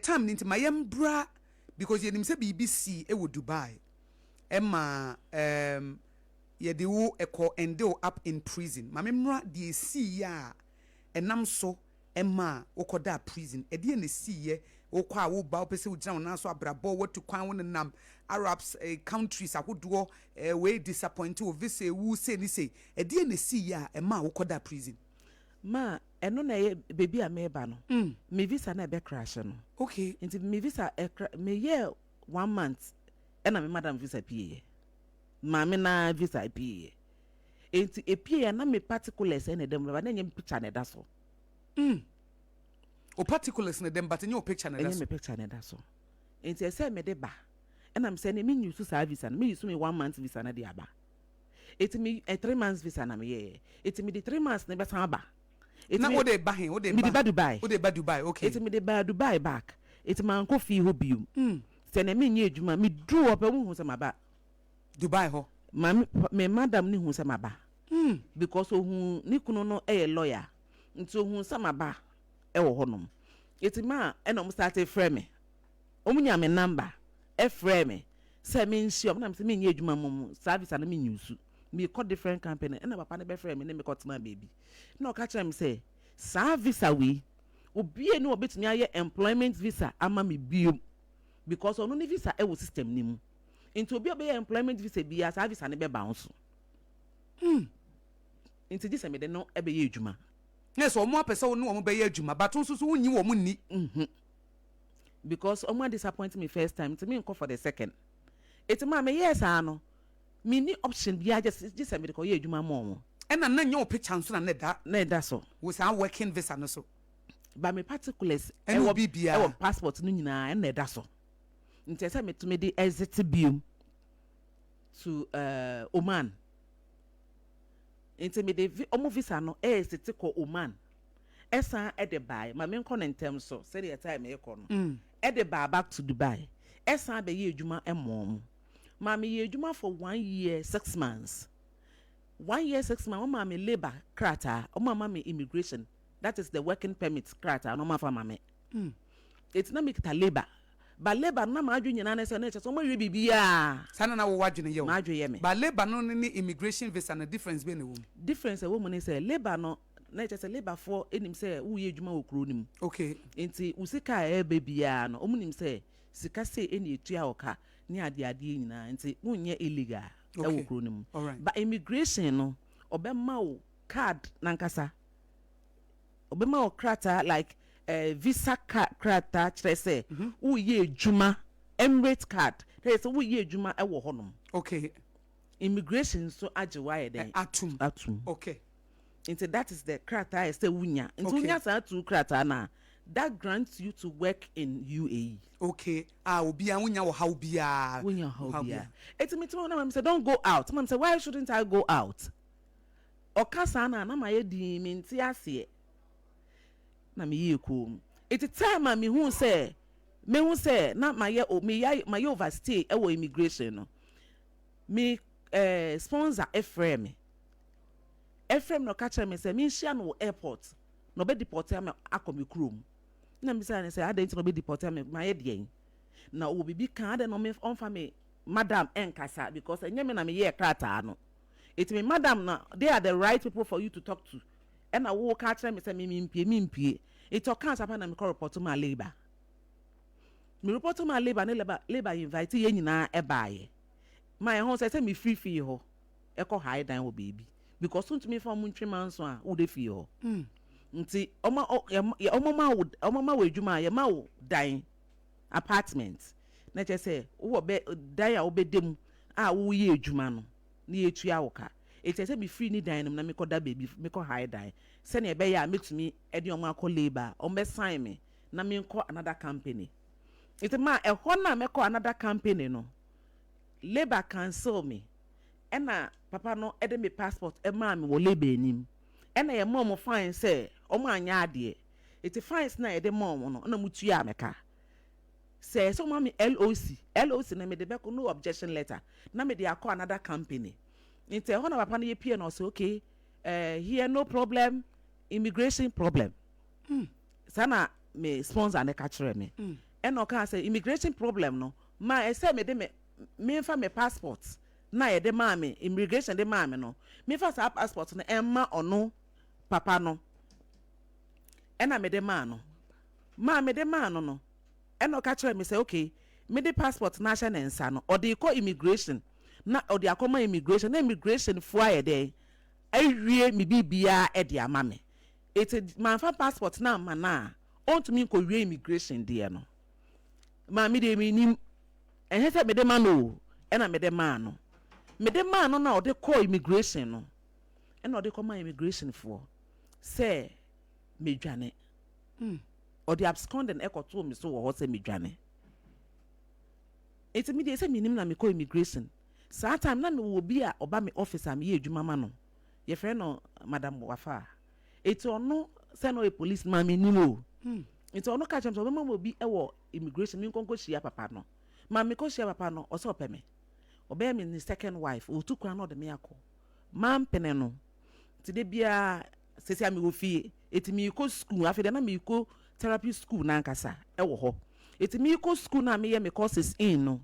Time no nti ma yɛmbra, because yɛnim sɛ biribi sii wɔ Dubai ɛma yɛde wo ɛkɔ end wo up in prison. Ma memmra deɛ ɛsiiɛ a ɛnam so ɛma wokɔdaa prison. Ɛdeɛ na ɛsiiɛ? Wokɔ a woba, wopɛ sɛ wogyina wo nan so abrabɔ, watu kwan, wo nenam Arabs countries ahodoɔ, wei disappoint wo, visa ewu, sei ne sei. Ɛdeɛ na ɛsiiɛ a ɛma wokɔdaa prison? Ma ɛno na ɛyɛ beebi a meba no, me visa na ɛbɛ crash no. Nti me visa ɛkra, meyɛ one month ɛna me madam visa pie yɛ, maame na visa pie yɛ. Nti epie yɛ na me particulars ɛna ɛda mu ba, na ɛnyɛ me picture na ɛda so. O particulars na dɛm, but ɛnyɛ o picture na ɛda ɛnyɛ so. Me picture na ɛda so. Nti ɛsɛ mede ba, ɛna me sɛ ne me use saa visa no, me use me one month visa na de aba. Eti me 3 months visa na me yɛ. Eti me de 3 months na ɛbɛsan aba. Eti Na wode ba he? Wode me de ba Dubai. Wode ba Dubai, okay. Eti me de ba Dubai back. Eti ma nkɔ fie hɔ bio sɛ na me nyɛ adwuma. Me duru hɔ pɛ, mo hu sɛ ma ba Dubai hɔ. Maame, me madam ne hu sɛ ma ba because ohun ne kunu no yɛ lawyer, nti ohun sɛ ma ba ɛwɔ hɔnom. Eti ma ɛna ɔmo start frɛ me, ɔmo nya me number, ɛfrɛ me sɛ me nhyia ɔmo. Na me sɛ me nyɛ adwuma mu saa visa no, me use me kɔ different company. Ɛna papa no bɛfrɛ me ne me kɔ tena baabi na ɔka kyerɛ me sɛ saa visa wei, obie ne ɔbɛtumi ayɛ employment visa ama me biom, because ɔno ne visa ɛwɔ system ne mu. Nti obi a ɔbɛyɛ employment visa biara, saa visa no bɛba wo so. Nti gye sɛ mede no ɛbɛyɛ adwuma. Na sɛ ɔmo apɛ sɛ wo ne ɔmo bɛyɛ adwuma, but nso so wonyi wɔn nni. Because ɔmo disappoint me first time, nti me nkɔ for the second. Eti maa meyɛɛ saa no, me ni option biara gye sɛ mede kɔyɛ adwuma ma ɔmo. Ɛna na nyɛ wo picture nso na ne da na ɛda so wo saa working visa no so. Ba me particulars ɛne ɛwɔ obi biara. Ɛwɔ passport no nyinaa ɛna ɛda so. Nti ɛsɛ metumi de exit biom to Oman. Nti mede ɔmo visa no exit kɔ Oman, ɛsan ɛde baa ma me nkɔ ne ntɛm so sɛdeɛ time ɛkɔ no, ɛde baa back to Dubai, ɛsan bɛyɛ adwuma ɛmɔ ɔmo. Maa mi yɛ adwuma for one year 6 months. One year 6 months, wɔn maa mi labour krataa, wɔn ama mi immigration, that is the working permit krataa na wɔn afa ma mi. Eti na mi kita labour, ba labour na maa adwo nyinaa ne sɛ ne kyɛ sɛ wɔn awie biribiara. Saa na wowɔ adwene yɛ o. Maa adwo yɛ mi. Ba labour no ne immigration visa no, difference bɛ na ɛwɔ mu? Difference ɛwɔ mu ne sɛ labour no na kyerɛ sɛ labourfoɔ anim sɛ woyɛ adwuma wɔ kuro no mu. Nti wo sika a ɛɛba biara no, ɔmo nim sɛ sika sei ɛna etua wɔ ka ne adeadeɛ nyinaa, nti wonyɛ illegal ɛwɔ kuro no mu. Ba immigration no, ɔbɛma wo card nankasa, ɔbɛma wo krataa like visa card, krataa kyerɛ sɛ woyɛ adwuma, Emirate card kyerɛ sɛ woyɛ adwuma ɛwɔ hɔnom. Immigration nso agye wo ayɛ dɛn? Atum. Atum. Nti that is the krataa ɛsɛ wunya. Nti wunya saa tu krataa na that grants you to work in UAE. Okay, a obiara wonya wɔ haw biara. Wonya haw biara. Eti mi ti mo na ma mi sɛ, "Don't go out." Ma mi sɛ, "Why shouldn't I go out?" Ɔka saa na ma yɛ dii, mi nti aseɛ na mi yɛ koom. Eti time a mi hu sɛ mi hu sɛ na ma yɛ o mi yɛ ma yɛ overstay ɛwɔ immigration no, mi sponsor ɛfrɛ mi na ɔka kyerɛ mi sɛ mi nhyia no wɔ airport na ɔbɛ deport ama akɔ mi kurom. Na mi sɛ ne sɛ adan ti na ɔbɛ deport ama ma yɛ deɛn? Na ɔwɔ bibi kan adan na ɔmfa mi madam ɛnkasa, because ɛnyɛ mi na mi yɛ krataa no. Eti mi madam na they are the right people for you to talk to. Ɛna wo ka kyerɛ mi sɛ mi mpie. Eti ɔka asapa na mi kɔ report ma labour. Mi report ma labour ne labour invite yɛn nyinaa ɛbaayɛ ma ɛho sɛ mi firi fie hɔ ɛkɔ ha dan wɔ beebi, because ntumi fa ɔmo ntwe ma nso a wode fie hɔ. Nti ɔmo ma wo, ɔmo ma wo adwuma a, yɛma wo dan, apartment, na kyerɛ sɛ wowɔ bɛ dan a wobɛda mu a woyɛ adwuma no na yɛtua wo ka. Eti ɛsɛ mi firi ne dan no mu na mekɔ da beebi, mekɔ ha dan sɛnea ɛbɛyɛ a metumi ɛde ɔmo akɔ labour, ɔmo bɛ sign me na menkɔ another company. Nti ma ɛhɔ na mɛkɔ another company no, labour cancel me. Ɛna papa no ɛde me passport ɛmaa me wɔ labour anim, ɛna yɛ mɔ ɔmo fine sɛ ɔmo anya adeɛ. Eti fines na yɛde mɔ ɔmo no, ɛna mo tua mɛka sɛ ɔmo ama me LOC na mede bɛkɔ, no objection letter, na mede akɔ another company. Nti ɛhɔ na papa no yɛ pie na ɔsɛ, "Okay, here no problem, immigration problem." Saa na me sponsor ne ka kyerɛ me. Ɛna ɔkaa sɛ immigration problem no ma ɛsɛ mede me memfa me passport na yɛde maa me, immigration de maa me no, memfa saa passport no ɛmma ɔno papa no. Ɛna mede maa no. Maa mede maa no no, ɛna ɔka kyerɛɛ me sɛ okay, mede passport no ahyɛ ne nsa no, ɔde rekɔ immigration na ɔde akɔma immigration na immigration foɔ ayɛ dɛn awie me biribiara de ama me. Eti mamfa passport no amma no a, ɔntumi nkɔwie immigration deɛ no. Maa me deɛ mennim. Ɛnyɛ sɛ mede ma no o, ɛna mede maa no. Mede maa no na ɔde kɔɔ immigration no, ɛna ɔde kɔmaa immigration foɔ sɛ medwane. Ɔde absconding ɛkɔtoo me so wɔ hɔ sɛ medwane. Nti me deɛ sɛ menim na mekɔ immigration. Saa time na mewɔ obi a ɔba me office a meyɛ adwuma ma no. Yɛfrɛ no Madam Wafa. Eti ɔno sɛ na ɔyɛ police man menim o. Nti ɔno ka kyerɛ me sɛ ɔbɛma me obi wɔ immigration menkɔ nkɔhyia papa no. Ma mekɔhyia papa no, ɔsɛ ɔpɛ me. Ɔbɛyɛ me ne second wife. Ɔtu kwan na ɔde me akɔ. Mampene no. Nti da biara seesei a mewɔ fie. Eti meekɔ school. Afei deɛ na meekɔ therapy school no ankasa wɔ hɔ. Eti meekɔ school no a meyɛ me courses in no,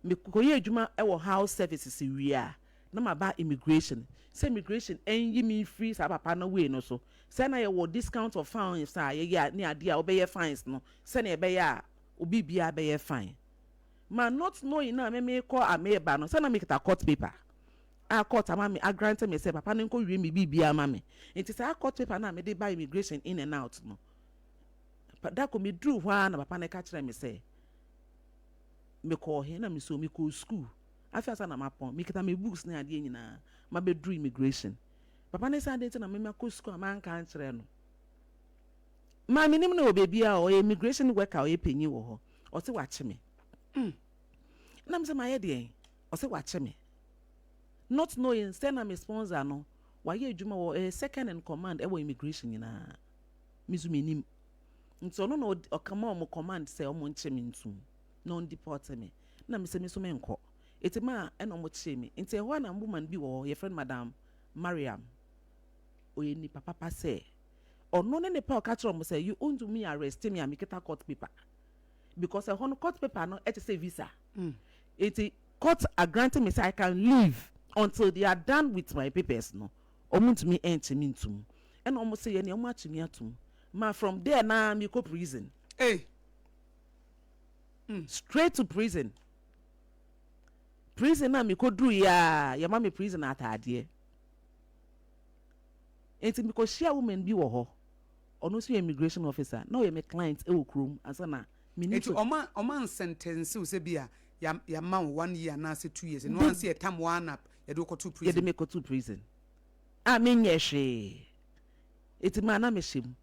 mekɔyɛ adwuma wɔ house services wie a, na maba immigration. Sɛ immigration nyi me mfiri saa papa no wei no so. Sɛ na yɛwɔ discount of fines a yɛyɛ a ne adeɛ a wobɛyɛ fines no sɛnea ɛbɛyɛ a obi biara bɛyɛ fine. Ma not knowing na me meekɔ a meeba no, sɛ na mekita court paper a court ama me agrante me sɛ papa no nkɔwie me biribiara ma me. Nti saa court paper no a mede ba immigration in and out no, da ko meduruu hɔ ara na papa no ka kyerɛɛ me sɛ mekɔɔ he na mesoo mekɔɔ school. Afei ansa na mapɔn, mekita me books ne adeɛ nyinaa mabɛduru immigration. Papa no sɛ adɛn nti na me makɔ school a manka ankyerɛ no. Maa menim no wɔ baabi a ɔyɛ immigration worker a ɔyɛ panyin wɔ hɔ. Ɔse wakye me. Na me sɛ mayɛ deɛn? Ɔse wakye me. Not knowing sɛ na me sponsor no wayɛ adwuma wɔ ɔyɛ second in command ɛwɔ immigration nyinaa. Me nso menim. Nti ɔno na ɔka ma ɔmo command sɛ ɔmo nkye me ntum na ɔn deport me. Na me sɛ me nso menkɔ. Eti maa ɛna ɔmo kyee me. Nti ɛhɔ a na woman bi wɔ hɔ yɛfrɛ no Madam Mariam. Ɔyɛ nipa papa sɛ ɔno ne nipa a ɔka kyerɛ ɔmo sɛ you ontumi arrest me a mekita court paper. Because ɛhɔ no court paper no ɛte sɛ visa. Nti court agrante me sɛ I can leave until they are done with my papers no. Ɔmo ntumi ɛnkye me ntum. Ɛna ɔmo sɛ yɛne ɔmo akye me atum. Ma from there na mekɔ prison. Hey. Straight to prison. Prison na mekɔduru yi a yɛma me prison ataadeɛ. Nti mekɔhyia woman bi wɔ hɔ. Ɔno nso yɛ immigration officer. Na ɔyɛ me client wɔ kurom ansa na menim Eti so. ɔma nsɛntɛnsew sɛ bi a yama wo 1 year anaasɛ 2 years no ansi ɛtam one up yɛde wo kɔto Yɛde prison. Me kɔto prison a menyɛ hwee. Eti maa na mehyɛ mu.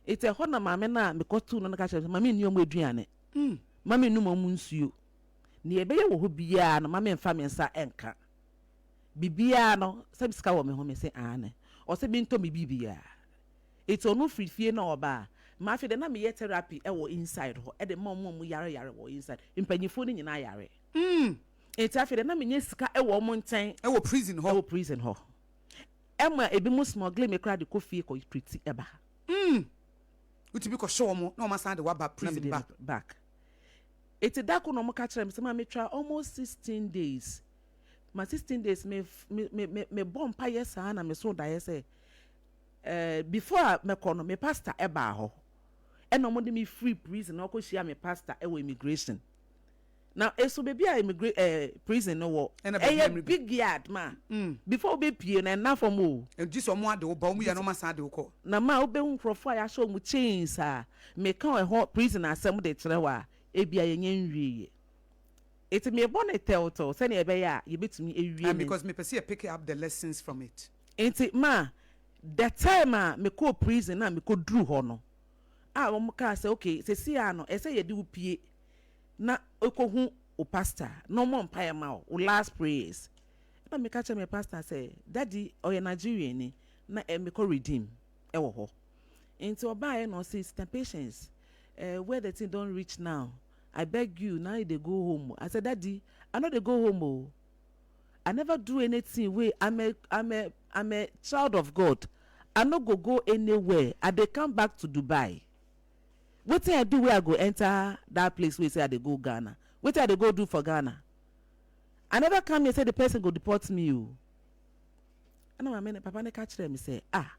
Eti ɛhɔ na maame no a mekɔtoo no no ka kyerɛ me sɛ ma menni ɔmo aduane, ma mennom ɔmo nsuo. Nea ɛbɛyɛ wɔ hɔ biara no ma memfa me nsa ɛnka. Biribiara no sɛ sika wɔ me ho, me se aane. Ɔsɛ mentɔ me biribiara. Eti ɔno firi fie na ɔba a, ma afei de na meyɛ therapy ɛwɔ inside hɔ ɛde ma ɔmo a ɔmo yare yare wɔ inside. Mpanyinfoɔ no nyinaa yare. Eti afei de na menyɛ sika ɛwɔ ɔmo nkyɛn. Ɛwɔ prison hɔ. Ɛwɔ prison hɔ. Ɛma ebi mo smuggle me koraa de kɔ fie kɔ treat ɛba. Wotumi kɔhyɛ wɔn na wɔn asan de waba na prison mede back. no back. Eti da ko na ɔmo ka kyerɛ me sɛ ma metwa almost 16 days. Ma 16 days me bɔ mpaeɛ saa na me so daeɛ sɛ before a mɛkɔ no, me pastor ɛbaa hɔ ɛna ɔmo de me free prison na ɔkɔ hyia me pastor ɛwɔ immigration. Na eso beebi a immigra prison no wɔ Ɛna baabi a ɛyɛ big yard ma before wobɛpie no ɛna fam o. Nti sɛ ɔmo ade wo ba ɔmo yɛ na ɔmo asan de wo kɔ. Na ma wobɛhu nkurɔfoɔ a yɛahyɛ wɔn chains a meka ɛhɔ prison asɛm de kyerɛ wɔ a ebia yɛnyɛ nwieɛ. Eti mebɔ ne tɛwtɛw sɛnea ɛbɛyɛ a yɛbɛtumi ewie And ne because mepɛ sɛ yɛ pick up the lessons from it. Nti ma the time a mekɔ prison na mekɔ duru hɔ no a wɔn kaa sɛ okay, sɛsi a no ɛsɛ yɛde wo pie na ekɔhu o pastor na ɔmɔ mpaeɛ ma wo, wo last prayers. Ɛna meka kyerɛ me pastor sɛ daddy ɔyɛ Nigerian ni na mekɔ Redeem ɛwɔ hɔ. Nti ɔbaeɛ na ɔse, "Sister Patience, where the thing don reach now, I beg you, now you dey go home." I said, "Daddy, I no dey go home o. I never do anything wey I'm a child of God. I no go go anywhere. I dey come back to Dubai." Wetin I do wey I go enter that place wey say I dey go Ghana? Wetin I dey go do for Ghana? I never come here say the person go deport me o. Ɛna maame ne papa ne ka kyerɛ me sɛ, ah,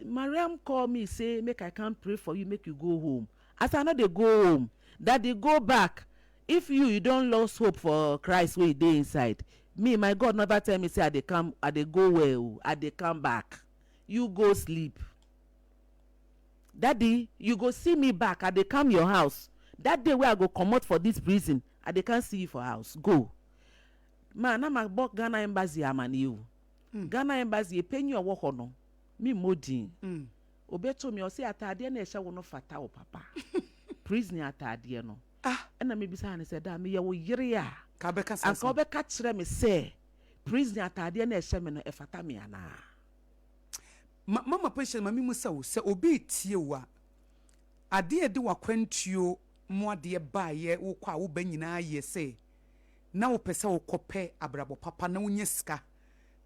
Mariam call me say make I come pray for you make you go home. As I no dey go home, daddy go back. If you you don lost hope for Christ wey dey inside, me my God never tell me say I dey come I dey go well o, I dey come back. You go sleep. Daddy, you go see me back. I dey come your house. That day wey I go comot for this prison, I dey come see you for house. Go. Ma na ma bɔ Ghana embassy amaneɛ o. Ghana embassy epanyin a ɔwɔ hɔ no, mi mmɔ din. Obeto mi ɔse ataadeɛ na ɛhyɛ wo no fata wo papa. Prison ataadeɛ no. Ah. Ɛna mebisa ne sɛ da meyɛ wo yere a. Ka bɛka saa Anka ɔbɛka kyerɛ me sɛ prison ataadeɛ na ɛhyɛ me no ɛfata me anaa. Ma mama Patience ma me mu sɛ wo sɛ obi tie wo a adeɛ a ɛde w'akwantuo mu adeɛ baeɛ wokɔ a woba nyinaa yɛ sɛ na wopɛ sɛ wokɔpɛ abrabɔ papa na wonya sika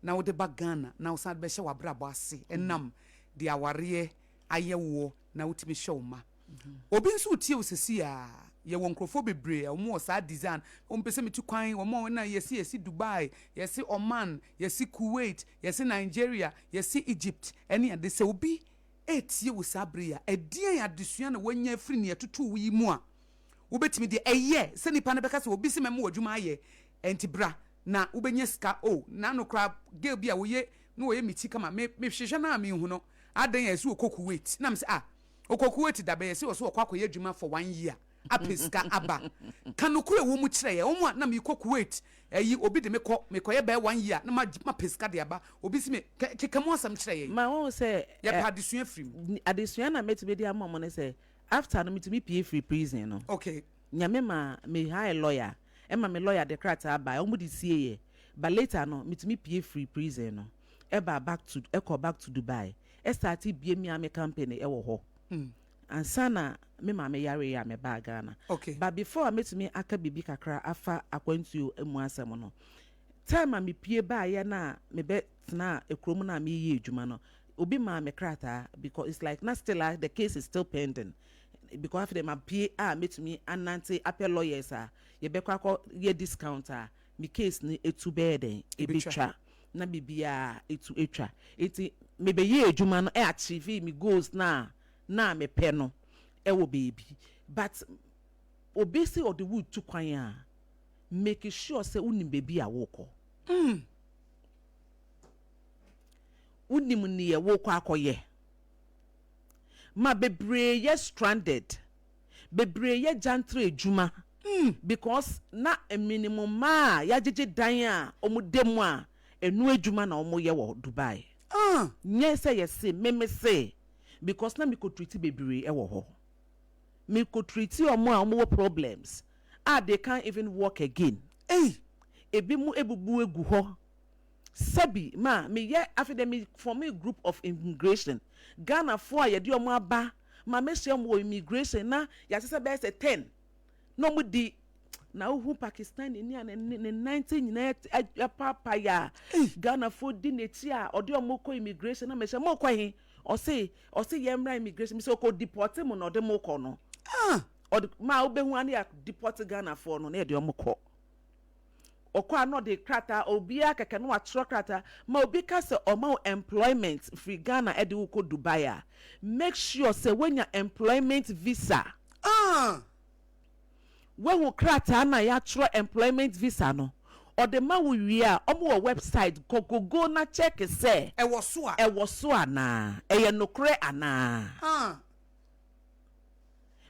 na wode ba Ghana na wosan de bɛhyɛ w'abrabɔ ase ɛnam de awareɛ ayɛ woɔ na wotumi hyɛ wo ma. Obi nso tie wo sisi a yɛwɔ nkurɔfoɔ bebree a wɔn wɔ saa design wɔn pɛ sɛ metu kwan wɔn a na yɛsi yɛsi Dubai, yɛsi Oman, yɛsi Kuwait, yɛsi Nigeria, yɛsi Egypt ɛne ade. Sɛ obi etie wo saa bere yi a, ɛdeɛn adesua na wanya afiri nea ɛtoto wo yi mu a wobɛtumi deɛ ɛyɛ sɛ nipa no bɛka sɛ obi si mɛmo wɔ adwuma ayɛ ɛnti bra na wobɛnya sika o n'ano koraa girl bi a wɔyɛ na wɔyɛ me ti kama me mehwehwɛ no a mehu no adan yɛ sɛ wɔkɔ Kuwait na me sɛ ah, ɔkɔ Kuwait da bɛyɛ sɛ wɔ sɛ wɔkɔ akɔyɛ adwuma for one year apɛ sika aba. Ka nokorɛ wɔ mu kyerɛ yɛ wɔn a na mekɔ Kuwait ɛyi obi de mekɔ mekɔyɛ bɛyɛ one year na ma pɛ sika de aba obi si me keka mu asɛm kyerɛ yɛn. Ma wɔn sɛ yɛpɛ adesua firi mu. Adesua na mɛtumi de ama wɔn ne sɛ after no metumi pie firi prison no. Nyame ma me hire lawyer ɛma me lawyer de krataa ba wɔn de sie yɛ, but later no metumi pie firi prison no ɛba back to ɛkɔ back to Dubai ɛstart bie mi ame company ɛwɔ hɔ ansa na me maame yare yɛ a mebaa Ghana. But before a metumi aka biribi kakra afa akwantuo mu asɛm no, time a mepie baayɛ no a mebɛtena ekurom no a meyɛ adwuma no, obi maa me krataa because it's like na still ah, the case is still pending because after ma pie a metumi anante apɛ lawyers a yɛbɛkɔ akɔ yɛ discount a me case no etu bɛyɛ dɛn. Ebetwa. Ebetwa na biribiara etu etwa eti mebɛyɛ adwuma no ɛ achieve me goals na mepɛ no ɛwɔ beebi, but obi si ɔde wo tu kwan a, make sure sɛ wonim beebi a wokɔ, wonim neɛ wokɔ akɔyɛ. Ma bebree yɛ stranded, bebree yɛ jantra adwuma because na minimum mmaa a yɛagyegye dan a wɔn da mu a ɛnu adwuma na wɔn yɛ wɔ Dubai. Nyɛ sɛ yɛse meme se because na mekɔ treat bebree ɛwɔ hɔ, mekɔ treat ɔmo a ɔmo wɔ problems a they can't even walk again. Ei. Ebi mu ebubu egu hɔ sɛbi ma meyɛ. Afei dɛ me form a group of immigration Ghanafoɔ a yɛde ɔmo aba ma mehyia ɔmo wɔ immigration na yɛasesɛ bɛyɛ sɛ 10 na ɔmo di na wohu Pakistan ni a ne nante nyinaa apaapae a Ghanafoɔ di n'akyi a ɔde ɔmo kɔ immigration na mehyɛ mo kɔ he, ɔse yɛn mmra immigration mi sɛ ɔkɔ deport mu na ɔde mo kɔ no. Ɔde maa wobɛhu ani a deport Ghanafoɔ no na yɛde ɔmo kɔ ɔkɔ a na ɔde krataa obiara kɛkɛ na watwerɛ krataa ma obi ka sɛ ɔma wo employment firi Ghana ɛde wo kɔ Dubai a, make sure sɛ woanya employment visa. Woahu krataa na yɛatwerɛ employment visa no ɔde ma wo wie a, ɔmo wɔ website, kɔ Google na check sɛ ɛwɔ so a ɛwɔ so anaa, ɛyɛ nokorɛ anaa.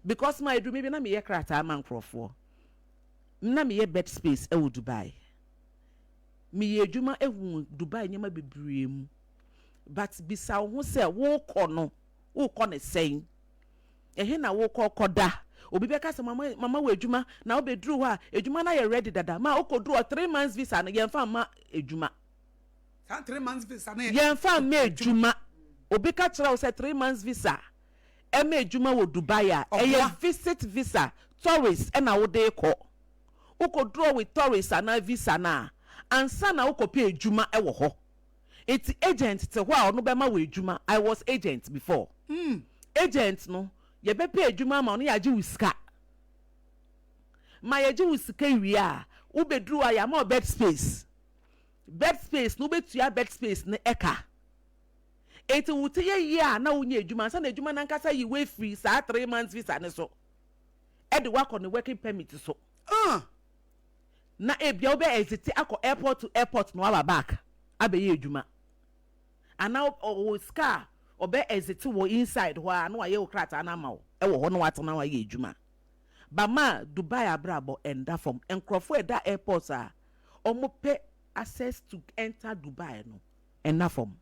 Because ma eduru mi bi na meyɛ krataa ma nkurɔfoɔ na meyɛ bed space ɛwɔ Dubai, meyɛ adwuma ehu Dubai nneɛma bebree mu, but bisa wo ho sɛ wokɔ no wokɔ ne sɛn, ɛhe na wokɔ kɔda? Obi bɛka sɛ mama wɔ adwuma na wobɛduru hɔ a adwuma no ayɛ ready dada ma wokɔduru hɔ 3 months visa no yɛmfa mma adwuma. Saa 3 months visa no yɛ Yɛmfa mma adwuma. Obi ka kyerɛ wo sɛ 3 months visa ɛma adwuma wɔ Dubai a, ɛyɛ Ɔboa. visit visa, tourist ɛna wode kɔ. Wokɔdurɔ with tourist anaa visa no a ansa na wokɔpɛ adwuma ɛwɔ hɔ. Nti agent te hɔ a ɔno bɛma wɔ adwuma. I was agent before. Agent no Yɛbɛpɛ adwuma ama wo na yɛagye wo sika. Ma yɛgye wo sika wie a, wobɛduru a yɛama wo bed space. Bed space no wobɛtua bed space no ɛka. Enti wo ti yɛ yie a na wonyɛ adwuma ansa na adwuma no ankasa yi wo afiri saa 3 months visa no so ɛde woakɔ ne working permit so. Ah. Na ebia wobɛ exit akɔ airport to airport na waba back abɛyɛ adwuma. Anaa ɔwɔ sika a ɔbɛ exit wɔ inside hɔ a na wayɛ wo krataa no ama wo ɛwɔ hɔ na watena wayɛ adwuma. Bama Dubai abrabɔ ɛnda fam. Nkurɔfoɔ ɛda airport a wɔn pɛ access to enter Dubai no ɛnda fam.